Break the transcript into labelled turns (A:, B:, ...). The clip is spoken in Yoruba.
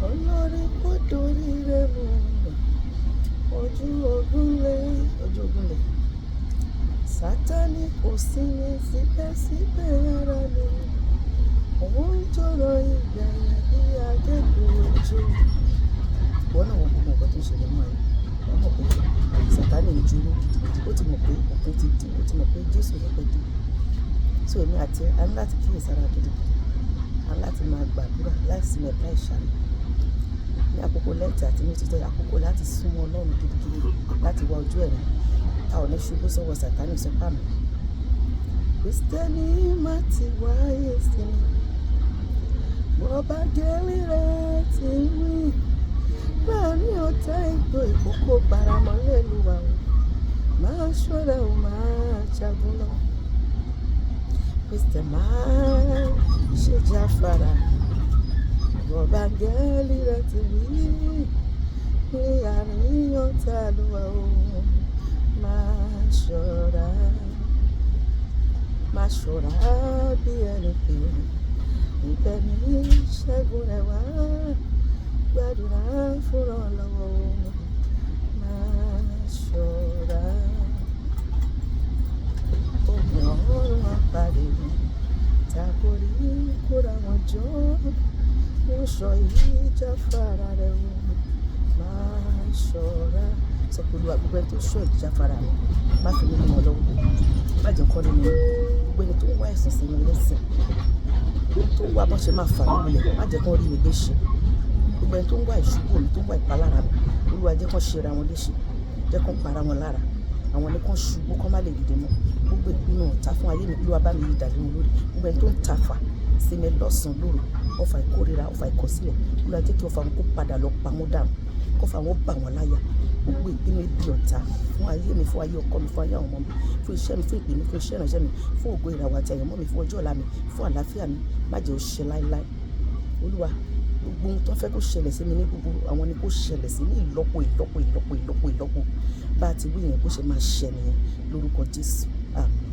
A: Olórí kò dorí rẹ̀ mú. Ojú ogun lé, ojú ogun lé. Sátánì kò sí ní síbẹ̀síbẹ̀ ara mi. Òun ń jọ̀rọ̀ ìgbẹ̀yìn bí akẹ́kọ̀ọ́ ojú. Ìwọ náà wo gbogbo nǹkan tó ń ṣẹlẹ̀ mọ́ ẹ. Wọ́n mọ̀ pé Sátánì ń jurú gidigidi. Ó ti mọ̀ pé òpin ti dé. Ó ti mọ̀ pé Jésù ò ní pẹ́ dé. So èmi àti ẹ, a ní láti kíyèsára gidigidi. A ní láti máa gbàdúrà láìsí ẹ̀bá ìṣàmì. Ní àkókò Lẹ́ǹtì àti ní òtítọ́, àkókò láti súnmọ́ Ọlọ́run gidigidi, láti wá ojú ẹ̀ rí. A ò ní ṣubú sọ́wọ́ Sátánì, sọ pé àmín. Kristẹni má ti wáyé sí mi. Bó bá gẹ́lì rẹ̀ ti wí. Láàárín ọ̀tá ìgbò ìkókó paramọ́ lẹ́lúwa o. Máa ṣọ́ra o, máa jagun lọ. Kristẹni máa ṣe jáfara. Bó bá gẹ́lì rẹ̀ ti wí. Ní àárín ọ̀tá Olúwa o. Máa ṣọ́ra. Máa ṣọ́ra bí ẹni pé ibẹ̀ ní ìṣẹ́gun rẹ̀ wá. Gbàdúrà fún ìrànlọ́wọ́ o. Máa ṣọ́ra. Ogun ọ̀run àpáàdì. Tàbórí kóra wọn jọ. Wọ́n sọ ìjáfara rẹ̀ o. Máa ṣọ́ra. Sọ pé Olúwa, gbogbo ẹni tó ṣọ́ ìjáfara mi, má fi mí lé wọn lọ́wọ́. Má jẹ́ kó rí mi mú. Gbogbo ẹni tó ń wá ẹ̀sìn sí mi lẹ́sìn, tó ń wá bó ṣe máa fà mí lulẹ̀, má jẹ́ kó rí mi gbé ṣe. Gbogbo ẹni tó ń wá ìṣubú mi, tó ń wá ìpalára mi, Olúwa, jẹ́ kó ṣe ra wọn léṣe. Jẹ́ kó para wọn lára. Àwọn ni kó ṣubú, kó má lè dìde mọ́. Gbogbo ìpinnu ọ̀tá fún ayé mi, Olúwa, bá mi yí dà lé wọn lórí. Gbogbo ẹni tó ń tafà sí mi lọ́sàn-án lóru, ọfà ìkórìíra, ọfà ìkọ̀sílẹ̀, Olúwa, jẹ́ kí ọfà wọn kó padà lọ pa wọ́n dànù. Kó fà wọ́n bà wọ́n láyà. Gbogbo ìpinnu ibi ọ̀tá fún ayé mi, fún ayé ọkọ mi, fún ayé àwọn ọmọ mi, fún iṣẹ́ mi, fún ìpè mi, fún iṣẹ́ ìránṣẹ́ mi, fún ògo ìràwọ̀ àti àyànmọ́ mi, fún ọjọ́ ọ̀la mi, fún àlàáfíà mi, má jẹ́ ó ṣe láíláí. Olúwa, gbogbo ohun tó fẹ́ kó ṣẹlẹ̀ sí mi ní gbogbo àwọn ni kó ṣẹlẹ̀ sí ní ìlọ́po, ìlọ́po, ìlọ́po, ìlọ́po, ìlọ́po. Bá ti wí yẹn, bó ṣe máa ṣẹ nìyẹn lórúkọ Jésù. Àmín.